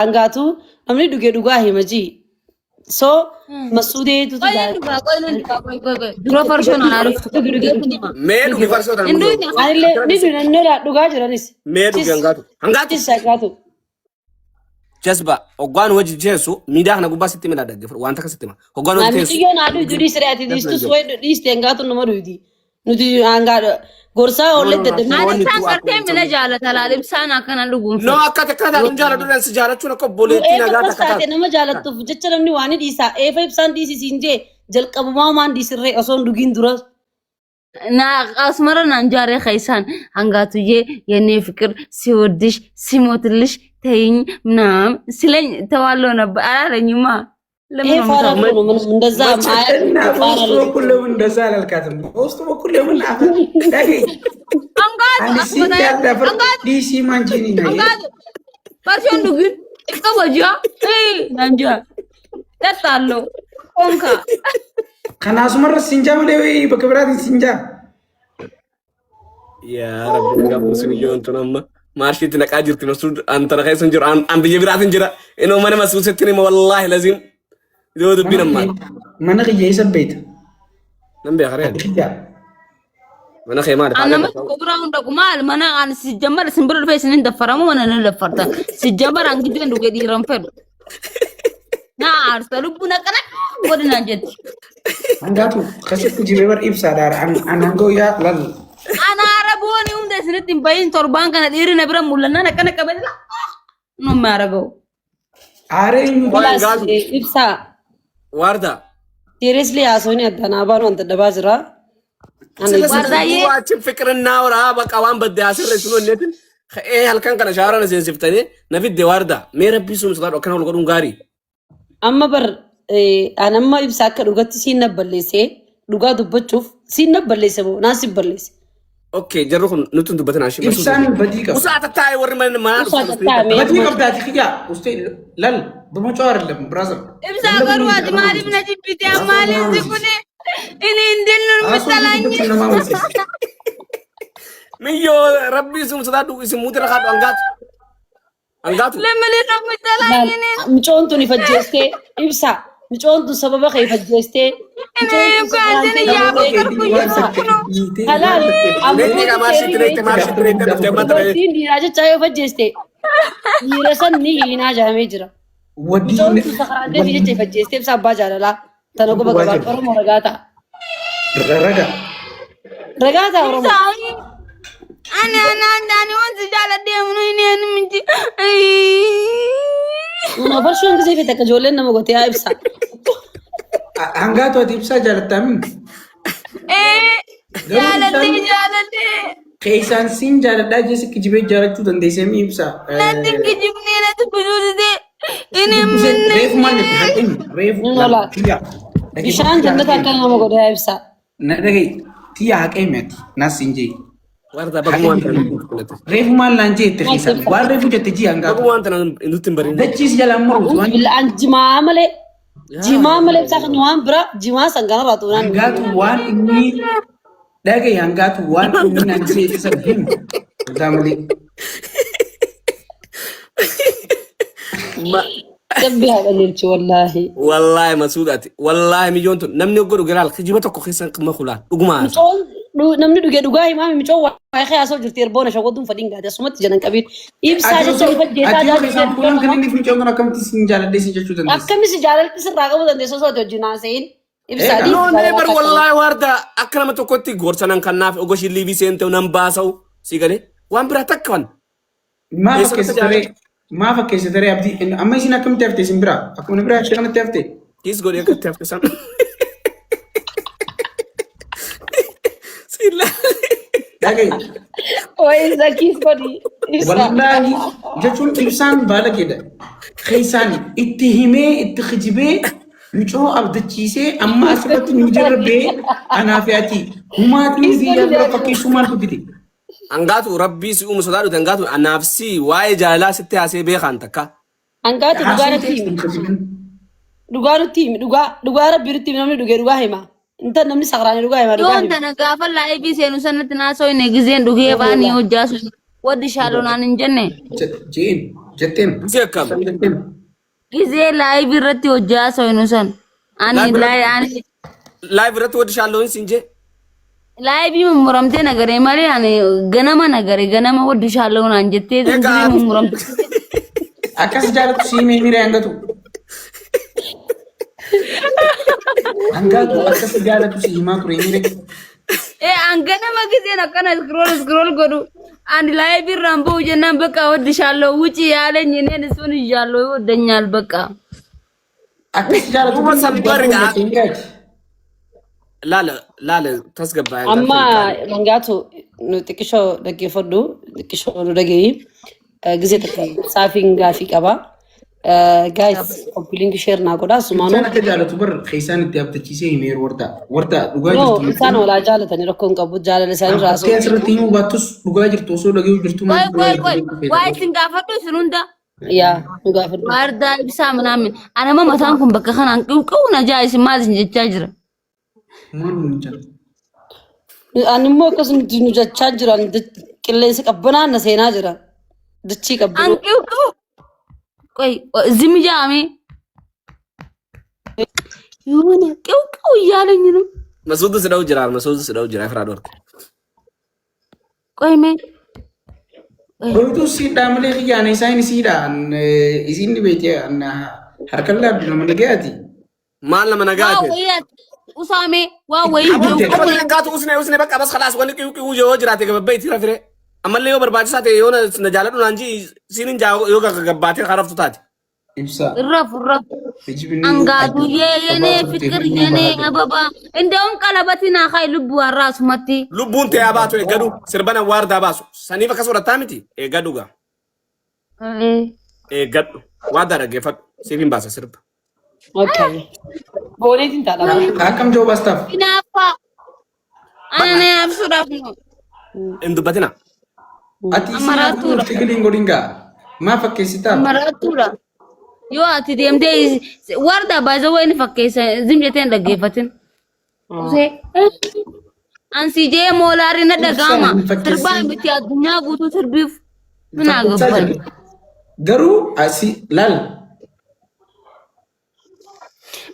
Hangaatu namni dhuge dhugaa hima jii. So masuudeetu Qoy nan dhugaa, qoy nan dhugaa, qoy qoy qoy. Dura farshoon anaa dhuftu. Dhugi dhugi dhugi. Mee dhugi farsoo tana Hin muyyoo. dhugni. Anillee ni dhuga dhugaa jiranis. Mee dhugi hangaatu. Hangaatu. Tis hangaatu. Jazba hoggaan hojii jeessu miidiyaa kana gubbaa sitti hima dhaggeeffadhu waan takka sitti hima. Hoggaan hojii teessu. Mucayyoon haa dhuydu dhiisre ati dhiistus wayi dhiiste hangaatu nama dhuydi. Nuti hangaa gorsaa oollee dadhabne. Ani isaan gartee mina jaalata laal ibsaan akkana dhuguun No akka takka taatu hin jaaladhu dhaan si jaalachuun akka obboleettii Eefa nagaa akkas takka taate taatu. nama jaalattuuf jecha namni waan ni dhiisa. Eefa ibsaan dhiisisiin jee jalqabumaa waan dhiisirree osoo hin dhugiin dura. Na asmara naan jaaree keessaan hangaatuyyee የኔ ፍቅር ሲወድሽ ሲሞትልሽ ተይኝ ምናምን ሲለኝ ተዋለው ነበር አላለኝማ። ለምን ይሄ ነው ፋራ የምተው? እኮ ነው። ምንም እንደዛ ማየት እና ፋራ በውስጡ ልጅ በኩል ለምን እንደዛ አላልካትም? በውስጡ በኩል ለምን አፈ dhagaye አንጋቱ ani siin አስመታ jaalladha አንጋቱ dhiisii maanjiini na አንጋቱ ፈርሾን ዱግን እቀበጃ ናንጃ ጠጣለሁ ቆንካ Kanaasumarra siin jaa malee wayii bakka biraatiin siin jaa. Yaa Rabbi nagaa buusin iyyoo tun amma maarshiitti naqaa jirti masuud antana keessa hin jiru an biyya biraatiin jira inoo mana masuusitti hima wallaahi laziim yoo dubbiin ammaa Mana kiyya isa beekta. nan beeka reen Kiyya. mana kee maali An nama tokko bira hin dhaqu maal mana an sijjamar isin bira dhufee isin hin daffaramu mana nan daffarta. Sijjamar an giddeen dhugee dhiiran fedhu. Na aarsa lubbuu na qara godhi naan jetti. Hangaatu akkasitti jibee bar ibsaadha. An hanga yaa lal. Ana araboonni hunda isinitti hin bahin torbaan kana dhiirri na bira mul'annaan akkana qabee nu maaragoo. Aaree eenyu Kalaas Hangaatu. ibsaa Waardaa. seriously haasawni addaan abaan wanta dabaa jira. Ani Waardaayee. Achi fiqirnaa waraa baqa waan badde asirra isin onneetin ka'ee halkan kana shaara na seensiftanii na fidde waardaa mee rabbii sun sodaadhu akkana ol godhuun gaarii. Amma bar an amma ibsa akka dhugatti siin na balleessee dhugaa dubbachuuf siin na balleesse moo naan si balleesse. Okay jarri kun nutti hin dubbatin ashii. Ibsaan badii qaba. Usaa tattaa'e warri mana manaa Usaa dhuftan tattaa'e. Badii qabdaati kiyya. Ustee lal በመጫው አይደለም ብራዘር። Ibsaa garuu ati maaliif na jibbite maaliif si kuni inni hin dillu misalaanyi. Miyyoo rabbii sun sodaadhu isin muuti rakaadhu hangaatu. Hangaatu. Lammalee na misalaanyi. Micoon tun ifajjeestee ibsa micoon tun sababa kee ifajjeestee. Inni kwaantiin yaaboo garbu yeroo kunu. Halaal Neetti qamaashitti neetti maashitti neetti dhuftee amma ture. Dubartiin dhiiraa jechaa yoo ifajjeeste dhiira san ni hiinaa jaamee jira. Micoon tun sakaraatee fi jecha ifajjeestee ibsa abbaa jaalalaa tana quba qabaa Oromoo ragaa ta'a. Raga. Ragaa ta'a Oromoo. Ibsaa ani ani ani ani wanti jaaladhee mun inni ani miti. Nama farshoon gisee fi takka ijoolleen nama gootee haa ibsa. Hangaatu ati ibsaa jaalattaa min? Jaaladhee jaaladhee. Keessaan siin jaaladhaa jee sikki jibee jaalachuu dandeessee mi ibsaa? Natti kijibnee natti kujuusitee. Inni Reefu maal jette haqin reefu Ni lola. tiyya. Bishaan jannata akka nama godhe haa ibsa. Na dhagaye tiyya haqee mi'ati naas hin jee. Waardaa baguma waan tana nutti fudhate. Reefu maal naan jee itti keessaan waan reefu jette jii hangaatu. Baguma waan tana nutti hin barin. Dachiis jalaan mormutu waan Billaan jimaa malee jimaa malee ibsaa kan waan bira jimaa san kanarraa tuunaan. hangaatu waan inni dhagaye hangaatu waan inni naan jee itti sana himu. Dhugaa malee. Dabbi haadha lolchi wallaahi. Wallaahi masuudhaati. Wallaahi miyyoon tun namni godhu galaal kijiba tokko keessa qimma kulaan dhugumaa. Micoon namni dhuge dhugaa himaa micoon waa'ee haasoo jirti erboona shawwaduun fadhiin gaate asumatti jedhan qabiin. Ibsaa jecha ifa jeesaa Ati yoo keessaan fuulaan kan jaallatee inni fincoon kan akkamitti siin jaaladhee siin jechuu dandeessa. akkamis jaalalti sirraa qabuu dandeessu osoo ati wajjin haasa'in. Ibsaa Egaa. dhiisi No nee bar jaalala wallaahi waardaa akka nama tokkotti gorsa nan kannaaf ogo shilliivii seente nan baasa'u si galee waan biraa takka waan. Maa Eessa fakkeessa dhufte taree maa fakkeessa taree abdii amma isin akkamitti hafte isin biraa akkuma biraa ishee kanatti hafte. Kiis godhee akkatti hafte san. Silla. Dhagaye Wayi zakiis godhi ibsaa. wallaahi jechuun ibsaan baala keedha. Keessaan itti himee itti kijibee micoo abdachiisee amma asirratti nu jarrabee anaa fi ati humaatiin biyya bira fakkeessuu maal dubbite. Hangaatu rabbii si uumu sodaadhu hangaatu anaaf si waa'ee jaalalaa sitti haasee beekaan takka. Hangaatu dhugaa nutti himi. Dhugaa nutti himi. Dhugaa dhugaa rabbii nutti himi namni dhuge dhugaa hima. Inta namni sakraane dhugaa hima dhugaa Yoon hima. tana gaafa laayivii seenu sanatti naasoo inni gizeen dhugee baanii hojjaa sun waddi shaaloo naan hin jenne. Jeen Jetteen. Gisee akkam? San jetteen. Gisee live irratti hojjaa soyinu san. Ani Live irratti- ani Live irratti waddishaalloon siin jee. live mummuramtee nagaree malee ani ganama nagaree ganama waddishaalloon naan jettee Egaa- gisee mummuramte. Akkas jaalatu sii himee miira hangatu. Hangaatu akkas jaalatu si himaa ture miira. Ee an ganama giseen akkana scroll scroll godhu ani live irraan bahu jennaan bakka waddishaalloon wuci yaaleኝ እኔን እሱን ይዣለሁ ይወደኛል በቃ። Akkas jaalatu Duuba san barri miiraati. Laala laala tasgabbaa'ee. Amma hangaatu nu xiqqishoo dhaggeeffadhu, xiqqishoo nu dhagahi. Gisee takka saafiin gaafii qaba. Guys, copy link share naa godhaa sumaanuu. Isaan akka jaalatu bar keessaan itti abdachiisee himeeru wardaa. Wardaa dhugaa No, jirtu. isaan walaa jaalatanii rakkoo hin qabu. Jaalala isaanii irraa Abbattee asirratti himuu baattus dhugaa jirtu osoo dhaga'uu jirtu ቆይ ቆይ ቆይ waa isin gaafadhu isin hunda. Yaa, nu gaafadhu. Waardaa ibsaa ምናምን anama mataan kun bakka kanaan qiwqiw na jaa isin maal isin jechaa jira. Maal nuun jala? Ani immoo akkasumatti nu jechaa jira. Qilleensi qabbanaa na seenaa jira. Dachii An qabbanoo. qiwqiw ቆይ ዝም jaame የሆነ ቂውቂው እያለኝ ነው። Masuudu si dha'u jira, Masuudu si dha'u jira, firaa dhorke. ቆይ mee Dhooytuu siidhaa malee xiyyaana isaan isiidha. Isiin dhibeete harkan laabdu nama nagayaati. Maal nama waa nagaate? wayii usaame waa wayii Aboo nagaatu usne usne bakka bas khalaas wanni qiw qiw yoo jiraate gababbeetti rafire. Ammallee yoo barbaachisaa ta'e yoo na jaaladhu naan ji siin hin jaa yoo gagabbaatee karaftu taate. Ibsaa. እረፍ እረፍ። Ijibni አንጋቱ የኔ ፍቅር የኔ አበባ እንደውም ቀለበትና ኻይ ልቡ አራሱመቲ Lubbuun ta'ee baatu eeggadhu sirbana waardaa baasu. Saniif akkas godhattaa miti eeggadhu gaa eeggadhu waardaa dhaggeeffadhu siif hin baasa sirba. Okay. Booneetiin taadha. Akkam jiru baastaaf? ናፋ አነ አብሱራፍ ነው። Hin dubbatina. Ati isin Amaraatuudha. tigiliin godhin gaa. Maa fakkeessitaa? Maraatuudha. Yoo ati deemtee warda baay'ee wayini fakkeessa zim jettee hin dhaggeeffatin. Ansi jee moolaarri na dhaga'ama. Ibsaan hin fakkeessin. Sirbaa miti addunyaa guutuu sirbiif mina gabban. Garuu asi laal.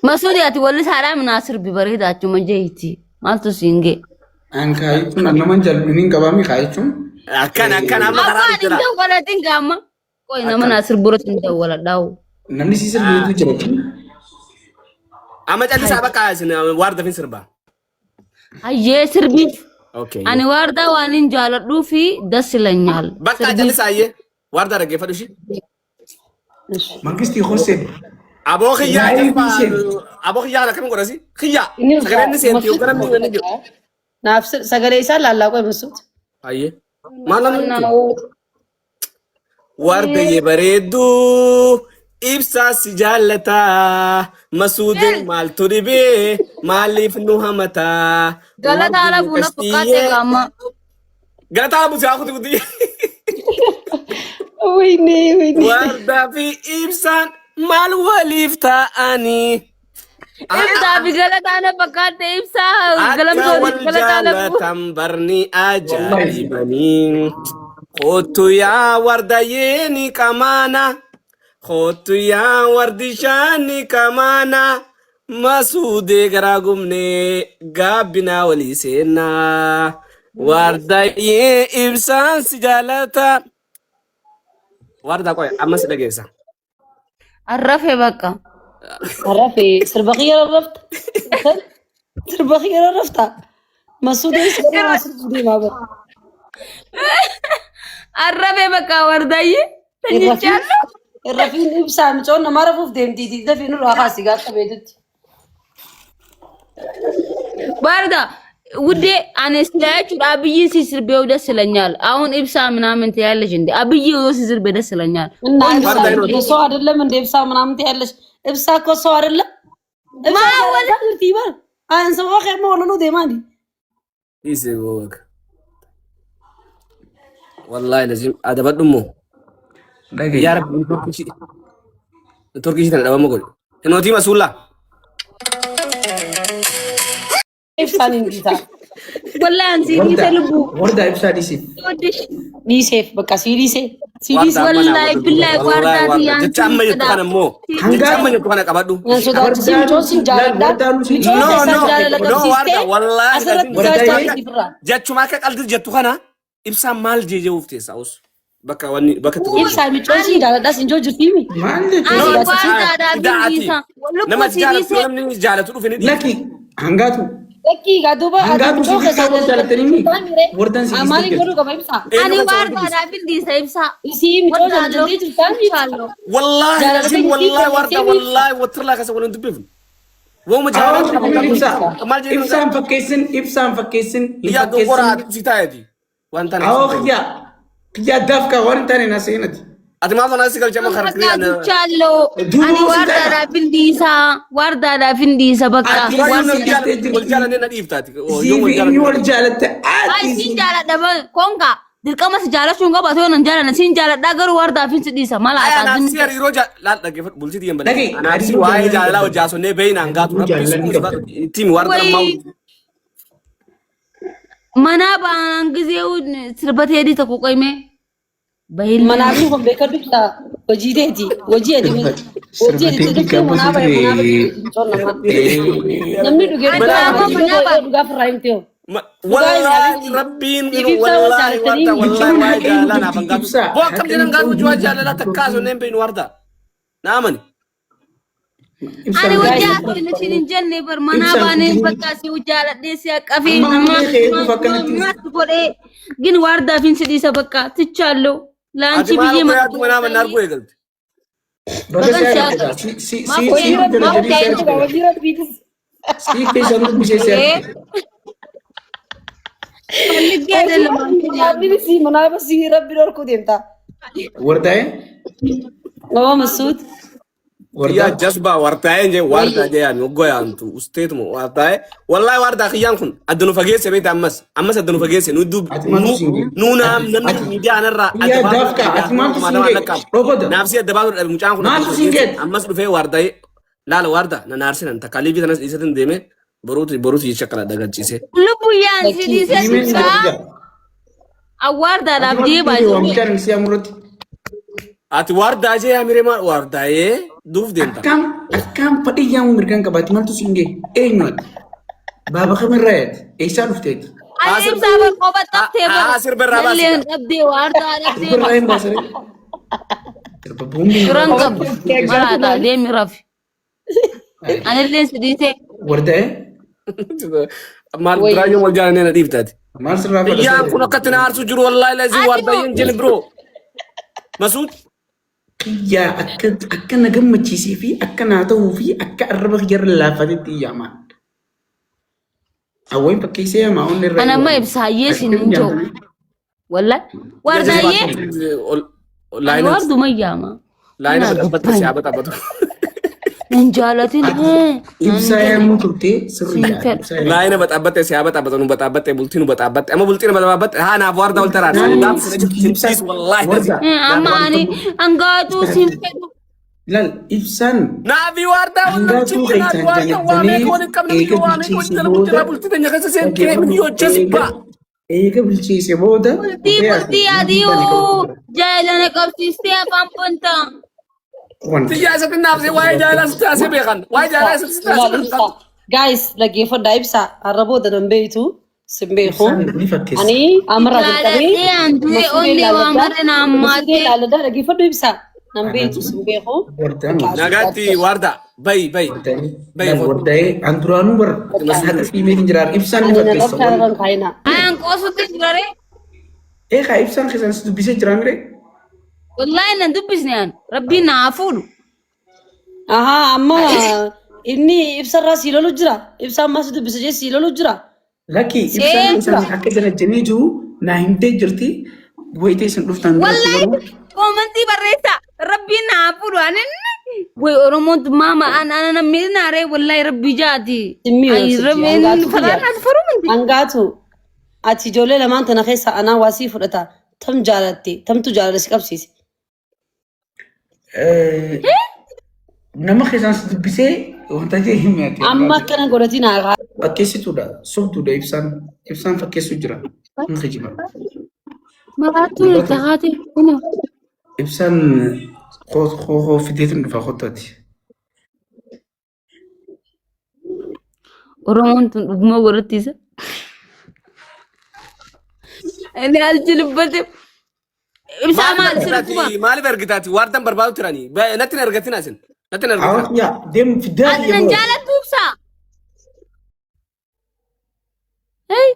Masuudi ati walli saaraa minaa sirbi bareeda achuma jeeti. Maaltu siin ga'e? An kaayichuun naman jal'uun hin qabaami kaayichuun. Akkana akkana amma karaa Abbaan hin jira. dawwalatin gaama. Qoy nama naa sirburatti hin dawwaladhaawu. Namni si sirbiitu jira. Amma callisaa bakka isin waarda fin sirbaa. Hayyee sirbiif. Okay. Ani waardaa waan hin jaaladhuu fi das ilanyaal. Bakka callisaa ayyee waardaa dhaggeeffadhu ishii. Mangistii Hoseen. Aboo kiyyaa Waa'ee biiseen. Aboo kiyyaa akkamiin godhasi? Kiyyaa Inni sagaleen inni seenti yookaan namni inni jiru. Naaf sagalee isaa laallaa qoy Masuud. Ayyee. Maal namni Wardayyee bareedduu ibsaa si jaallataa Masuudin maaltu dhibee maaliif nu hamataa? Galata ala buna fakkaate gaama. Galataa ala buusee hakuti kuti. Wayne wayne. Wardaa fi ibsaan maal waliif ta'anii? Ibsaa fi galataa na fakkaate ibsaa Akka galamtooti wal galataa lagu. jaalatan barni ajaa'ibanii. Kottu yaa wardayyee ni qamaana. Kottu yaa wardishaan ni qamaana. Masuudee garaa gubnee gaabbinaa walii seennaa. Wardayyee ibsaan si jaalata. Wardaa qoy amma si dhageessa. Arrafe bakka. Rafe sirba kiyya rarrafta. Sirba kiyya rarrafta. Masuudee sirba sirbu deemaa bara. Arrafe bakka wardaayyee. Tanyichaan. Irrafiin ibsaa micoon nama rafuuf deemtiiti. Dafii nurraa kaasii gaafa beetutti. Barda ውዴ እኔ ስላያችሁ አብይን ሲስርቤው ደስ ይለኛል። አሁን ኢብሳ ምናምን ትያለሽ እንዴ? አብይ ሲስርቤ ደስ ይለኛል። እና ኢብሳ ሰው አይደለም እንደ ኢብሳ ምናምን ትያለሽ። ኢብሳ እኮ ሰው አይደለም። ኢብሳ ይባል አንሰው ኸ መሆኑ ነው ደማኒ Dhiisee goga. Wallaahi lazim adabadhu immoo. Dhagaye. Yaa Rabbi turkii ishii tana dhabama godhe. Hinootii masuullaa. ኢብሳን እንዲታ Wallahi an sii dhiise Wardaa lubbuu. wardaa ibsaa dhiisiif. Siwoddish. Dhiiseef bakka sii dhiise. Sii dhiise. Wardaa amma naa Wallahi godhu. billahi Wallaahi waardaa wardaa. tiyyaan Jecha amma jettu kana immoo. Jecha Hangaatu amma jettu kana qabadhu. Nan sodaachisiin wardaanuu micoon sin laal jaaladha. wardaanuu si Micoon No, keessaan no, jaalala no, qabsiistee warda. Wallaahi asirratti lazim. Wardaayee gaachaa jirra. Jechuma akka qaldi jettu kana ibsaan maal jeeje'uuf teessa os. Bakka wanni bakka itti godhu. Ibsaa micoon sin jaaladha sin joo jirtiimi. maal Ani jechuudha? No, waardaadhaaf hin idaati. dhiisa. Nama Lubbuu ati sii jaalatu dhiise. namni jaalatu dhufe ni dhiisa. Lakki hangaatu Lakkii gaa duuba ati hangaatu si micoon dhiistee keessaan wal jaalala jaalatanii qabsiistee miire. wardaan si dhiistee Maaliin jirti. godhuu qaba ibsaa? Eenyu Ani kan isa wal dubbise? waardaadhaaf hin dhiisa ibsaa. Isii micoon Wardaaloo. jaalatee jirtaan ibsaa. Inshaallah. Wallaahi Jaalala lazim isii wallaahi warda kennisee ibsa. wallaahi wattirlaa keessa waliin dubbifnu. Wooma Awwa jaalala qabu ibsaa maal jedhu ibsaan fakkeessin ibsaan fakkeessin hin yaa dogoraa fakkeessin. si taa'eeti. Wanta na Awwa kiyyaa kiyyaa daafkaa waan hin taane na seenati. Ati maal sana si galchee Bakka makarkiri duchaaloo. Duuba Ani si ta'a. waardaadhaaf hin dhiisa. Waardaadhaaf hin dhiisa bakka. Ati Wal si dhiistee wal jirti. jaalannee na dhiiftaati. Sii fi inni wal jaalatte Ay ati siin jaaladha konka. Dirqama si jaalachuu hin qabu ati yoo nan jaalanna siin jaaladha garuu waardaaf hin si dhiisa mala Aya aataa naafsi hariiroo laal dhaggeeffadhu bultii xiyyan Dhagahi, balleessa. Anaafsi hariiroo waa'ee jaalalaa jaalalaa qabda. hojjaasonnee beeyna hangaatu Hariiroo rabbi jaalalaa ni su'uus qabda. ittiin warra ammaa Wayi manaa baanaan gisee sirbatee adii tokko qoyme bahillee. Manaafni kun beekadhu ibsaa hojii teeti. Hojii ati hojii ati Sirbatee dhuftee manaa bahe manaa bahe micoon namaa. Namni dhugee Ani dhugaa amma hojii manaa yoo ba'a. dhugaa firraa himte hoo. Dhugaa Wallaahi isaa rabbiin siif ibsaa wal wallaahi warda jaalatanii wallaahi Michoon waa'ee haqa jaalalaa eenyu naaf jirti hangaatu. ibsaa Boo akkam haqa jedhan gaatu michoon hojii jaalalaa takkaa osoo hin beeynu warda. Naamani. Ani ibsaan hojii fakkeessin. asii nuti hin jenne bar manaa Ibsaan baanee kijibni bakka si jaaladhee si haqqafee amma nama ammallee ka'ee akkanatti maas godhee gin waardaaf hin si dhiisa bakka tichaaloo Ati laanchi maal biyyee okkoo yaaddu manaa mannaa arguu eegalte. Baga Bagan si si argita. haqa. Si si Maaf si Hojii si rabbii jala maaf jedhii si ka'ee argita. hojii rabbiitis. Si keessan dubbisee si ee argita. falliggee Hojii jedhama. rabbii manaafni si manaaf si rabbi dhorkuu deemta. Wardaa'ee Oo Masuud. Kiyyaa wardaa jasbaa wartaa'ee jee waardaa Wayyi. jee yaami oggoo yaamtu usteetuma waartaa'ee wallaahi waardaa kiyyaan kun adda nu fageesse beekta ammas ammas adda nu fageesse nu dub ati maaltu nu siin ga'e? nu naam Ati namni ati miidiyaa anarraa adda kiyyaa baasuu daafkaa dhabe ati maaltu kumaatama siin ga'e? lakkaa'amu Dhokoda naafsi adda baasuu dhabe mucaan kun adda nu maaltu siin fageesse ga'e? ammas dhufee waardaa'ee laala waardaa na naarsinan takka liivii tanas dhiisatin deeme boruuti boruuti jecha kana dagachiise. Lubbu yaan si Lakkii. dhiisee Diimeen jira. na argita. Ati Awwaardaadhaaf maaltu jee siin ga'e? baay'ee. Waamichaan si amurratti. Ati waardaa jee yaamire maal waardaa'ee duuf deemta. Akkam akkam fadhii yaamu mirgaan qaba. Ati maaltu siin ga'e? Eenyu ati? Baaba kamirraa yaati? Eessaa dhufteeti? Ani ibsaa bar qofa dhabdee bar. Haa sirba irraa Nalleen baasita. dhabdee waardaa dhabdee Sirba irraa hin baasare. Sirba boombii Turan nurraa qabu. Maraataa deemi rafi. Anillee si dhiisee. Wardaa'ee Maal Wayyi. biraayyoo wal jaalannee na dhiiftaati. maal sirraa Kiyyaan kun fadhasa? akkatti na aarsu jiru wallaahi lazii Ati waardaa moo hin jenne biroo. Masuud Kiyyaa akka akka na gammachiisee fi akka naa ta'uu fi akka arraba kiyyarra laafatetti iyyamaan. Awwayin fakkeessee yaamaa onni irraa Ana amma yaama. ibsaayyee siin Akkamitti hin jiru. jaamtanii? Wallahi waardaayyee ani laayina waarduma yaama. laayina Naa badhaaffatte gubban. si haa badhaaffatu. Nan jaalatin Ati nan ibsaa jedhe yaamuu turtee siin sirriidha. fedhu. Ibsaa yaamuu. Laayina badhaaffatte si haa badhaaffatu nu badhaaffatte bultii nu badhaaffatte amma bultii nu badhaaffatte haa naaf waardaa ol taraarsa. Naan Naaf sin ibsaan dhiisu wallaahi lazii. wardaa Naaf Amma ani hangaatuu siin fedhu. Ilaal ibsaan Naafi waardaa wal hangaatuu namchitti naafi keessaan waardaa waa jalattanii meeqa waliin qabna eega biyyoo waa meeqa waliin bilcheesse jala bultii booda bultii teenya keessa seentee dhaggeeffadhu biyyoo eega jazbaa. eega bilcheesse booda Bultii dhufee ati bultii bultii adii tane qabu jaalala qabsiistee afaan bantaa. wanta Tiyyaa isatti naafsee waa'ee jaalalaa sitti haasee beekan. Waa'ee Ibsaa. jaalalaa sitti Ilaal haasee beekan. ibsaa. Guys dhaggeeffadhaa ibsaa. Har'a booda nan beeytu sin beeku. ibsaan ni fakkeessa. Ani amarraa jalqabee Jaaladhee anduree masuudee onnee waa ilaalladhaa. mara na Masuudee ammaatee. ilaalladhaa dhaggeeffadhu ibsaa. Nan beeytu Anatu sin beeku. wardaan Bakka asii Nagaatti gaachisa. waardaa bayi bayi wardaan bayi ilaal kootu. wardaa'ee an duraanuu bar Bakka haqa siimee hin jiraan ibsaan ni ani na fakkeessa dhabtaa wal irraan kaayinaa. Ayaan qoosutti jiraree. eegaa ibsaan keessan si dubbisee jiraan ree Wallahi nan dubbisne an. Rabbiin na haa fuudhu. Ahaa amma inni ibsarraa sii lolu jira. Ibsaa ammaa si dubbisa jee sii lolu jira. Lakki Ee. ibsaan keessan akka janajjanee jiru naa himtee jirti wayitee isin dhuftan duratti Wallahi garuu koomantii barreessa. Rabbiin na haa fuudhu. Anin way Oromoon maama an ana namni naaree wallahi rabbi jaati. Simmi Ay yoo rabbiin hangaatu faraan kiyya. as furumti. Hangaatu ati ijoollee lamaan tana keessa anaa waa sii fudhata. Tam jaalatte tamtu jaalala si qabsiise. Nama keessaan si dubbisee wanta jee himi ati Amma akkana godhatiin haa Fakkeessituudha. Sobduudha ibsaan. Ibsaan fakkeessu jira. Hin kijiba. Maraattuu Dubbatu. tahaate kunoo. Ibsaan koo fideetiin dhufa kottooti. Oromoon tun dhuguma godhatti isa. Inni aljilbate. Ibsaa maal si dhukkuba? Maaliif ergitaati? Waardan barbaadu turani. Natti hin ergatina isin. Natti hin ergatina. Awwa yaa deem fidaa Ati nan jaalattu ibsaa. Hey,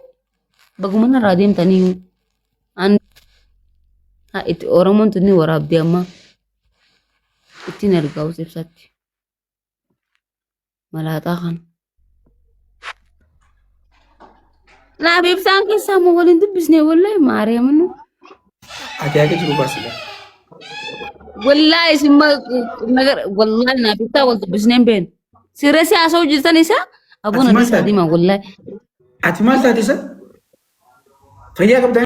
baguma narraa deemtanii an haa itti Oromoon tun ni waraabdi amma ittiin ergaa us ibsatti. Malaaxaa kana. Naaf ibsaan keessaa immoo waliin dubbisne wallahi maariyamin. Ati haqa jiru baasila. Wallahi isin nagar wallahi naaf ibsaa wal dubbisnee hin beeknu. Sirreessi haasa'uu jirtan isa abuun Ati maal adii taate? diimaa wallahi. Ati maal taate isa? Fayyaa qabdaa?